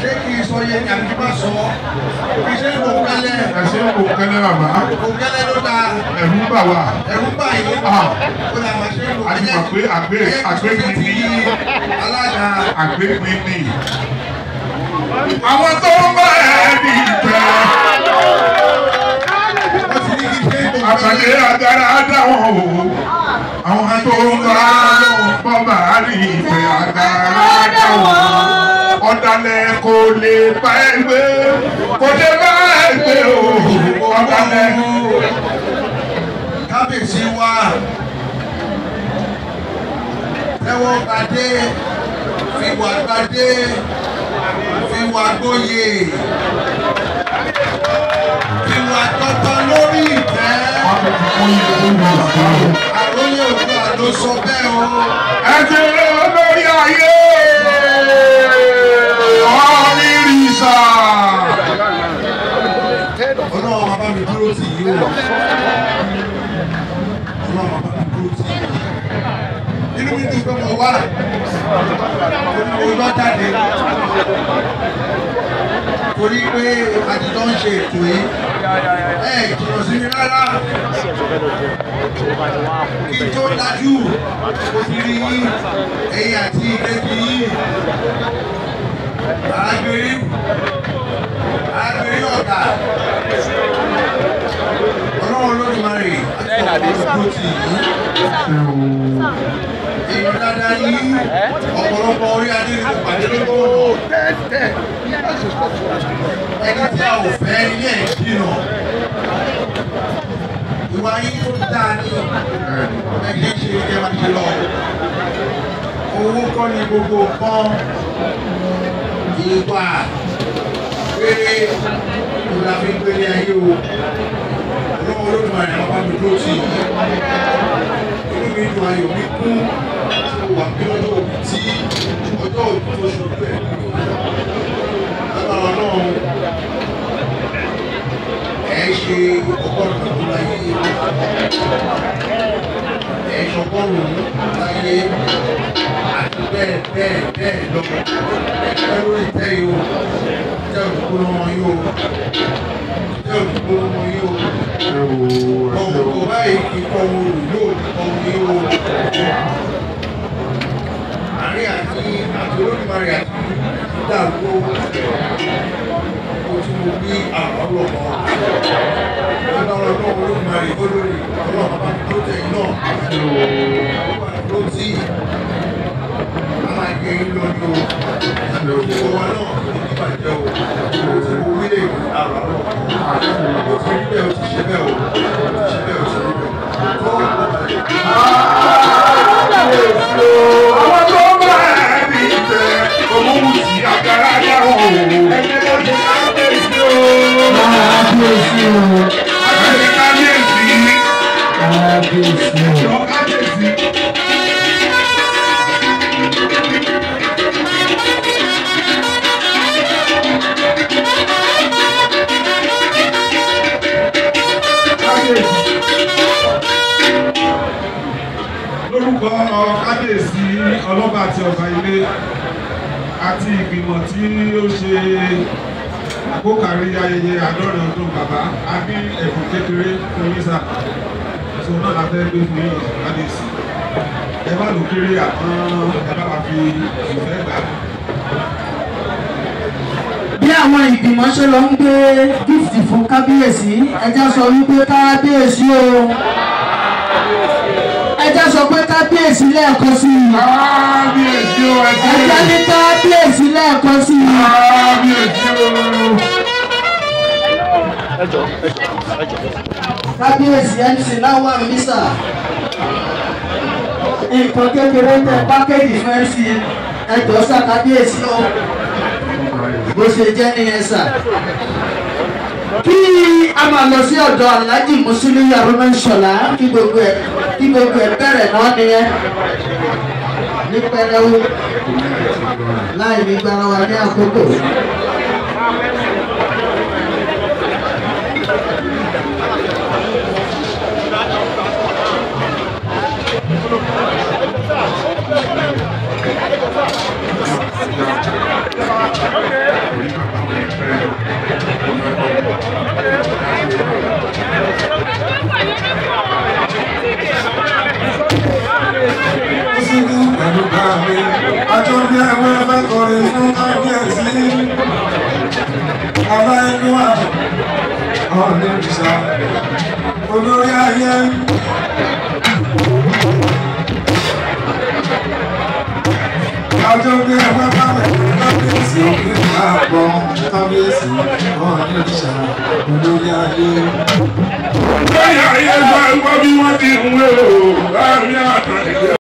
Ṣé kí n sọ yẹn ní àbí kí n má sọ? Kí ṣe ń kò kẹ́lẹ́. Ẹ ṣe ń kò kẹ́lẹ́ bàbá. Kò kẹ́lẹ́ ló dáa. Ẹ̀rù bà wá. Ẹ̀rù bà yín. Ó dà máa ṣe ń kò kẹ́lẹ́. A ti mọ̀ pé àgbégbin ni. Alága. Àgbégbin ni. Àwọn tó ń bá ẹ ní ìfẹ́. Àtàlẹ́ agbára dáwọn o. Àwọn tó ń bá bọ́bà ní ìfẹ́ agbára dáwọn. Ọ̀dàlẹ̀ kò lè bá ẹ gbé. Kò lè bá ẹ gbé o. Ọ̀dàlẹ̀. Kábíyèsí wa tẹ́wọ́ gbadé, fìwà gbadé, fìwà gbóyè, fìwà tọ́tọ́ lórí ìtẹ́. Àròyé Oòduà ló sọ bẹ́ẹ̀ o. Ẹ ti rí olórí ayé ọ̀nìrìsà. Ọlọ́run bàbá mi dúró tì yín o. Ọlọ́run bàbá mi dúró tì yín. Inú mi dùn pé mo wá. Torí mo lọ jáde. Torí pé àtijọ́ ń ṣe ètò yìí. Ẹ jìnnà sí mi rárá. Kí n tó lajú, mo ti rí yín, ẹ̀yin àti ìkejì yín. Arábìnrin, arábìnrin ọ̀gá. Ọlọ́run Olódùmarè àti ọ̀pọ̀ ọdún tì yín. Èèyàn dáadáa yín, ọ̀pọ̀lọpọ̀ orí adé ni mo pàdé lójú ọ̀nà. Ẹni tí a ò fẹ́ ní ẹ̀ jìnnà. Ìwà yín tó dáa ní ẹgbẹ́ ṣe ẹ máa ṣe lọ. Owó kọ́ ni gbogbo nǹkan. Ìwà péré ló la fi ń gbélé ayé o. Ọlọ́run Olódùmarè àwọn bá mi dúró tì yín. Inú mi dùn, ayọ̀ mi kún. Tí mo wà bí ọjọ́ òbí tí ọjọ́ òbí tó ṣojú ẹ̀ nínú. Lágbára Ọlọ́run, ẹ ṣe ọgọ́rùn-ún ọdún láyé. Ẹ ṣe ọgọ́rùn-ún láyé àti bẹ́ẹ̀ bẹ́ẹ̀ bẹ́ẹ̀ lọ. Ẹ pẹ́ lórí ìtẹ́ yìí o. Ìtẹ́ òdìgbò lọ́mọ yìí o. Ìtẹ́ òdìgbò lọ́mọ yìí o. Ọ̀gbọ̀n báyìí kì í kọ́ ohun olù yóò ní kọ́ ohun yìí o. Àárín àti àti Olódùmarè àti dàrú o tí mo bí àwọn ọlọ́mọ. Lágbára Ọlọ́run Olódùmarè olórí Ọlọ́run bàbá mi tó tẹ̀yìn náà. Ló tí a máa gbé yín lọ ní o. Gbogbo wa náà kò ní bàjẹ́ o. Tí mo wí lè àrò àrò. Ó ti rí bẹ́ẹ̀, ó ti ṣe bẹ́ẹ̀ o. Ó ti ṣe bẹ́ẹ̀, ó ti rí bẹ́ẹ̀. Tó o bá lè. Àwọn tó bá ẹ ní ìfẹ́, òun ti agbára dáwọn o. Kábíyèsí o. Kábíyèsí. Kábíyèsí o. Kábíyèsí. Lórúkọ kábíyèsí ọlọ́ba àti ọba ilé àti ìgbìmọ̀ tí ó ṣe àkókàrí ayẹyẹ àádọ́rin ọdún bàbá, a ní ẹ̀bùn kékeré fún yín sà. So náà la fẹ́ gbé fún yín kábíyèsí. Ẹ má lò kéré àmọ́ ẹ bá wa fi ìfẹ́ gbà. Bí àwọn ìgbìmọ̀ ṣe lọ ń gbé gífìtì fún kábíyèsí, ẹ jẹ́ sọ wípé kábíyèsí o. Ẹ jẹ́ sọ pé kábíyèsí lẹ́ẹ̀kan sí i. Kábíyèsí o, ẹ Ẹ jẹ́ ní kábíyèsí lẹ́ẹ̀kan sí i. Kábíyèsí o. Kábíyèsí MC láwọn mísà. Nǹkan kékeré tẹ pákéjì fún MC ẹjọ́ sà kábíyèsí o. Bó ṣe jẹ́ nìyẹn sà. Kí a máa lọ sí ọ̀dọ̀ Alhaji Musiliu Haruna Ìṣọ̀lá kí gbogbo ẹ̀ bẹ̀rẹ̀ náà nìyẹn. Ní pẹrẹwu láì ní gbára wa ní àkókò. Okay. Àjọ bí ẹgbẹ́ fẹ́ kọrin fún kábíyèsí. Aláìlúwà ọ̀ọ́nì ìṣà olórí ayé. Àjọ bí ẹgbẹ́ bá kábíyèsí òkè àbọ̀ kábíyèsí ọ̀ọ́nì ìṣà olórí ayé. Lórí ayé gbọ́ bí wọ́n ti ń wé o, láàrin àtàlẹ́.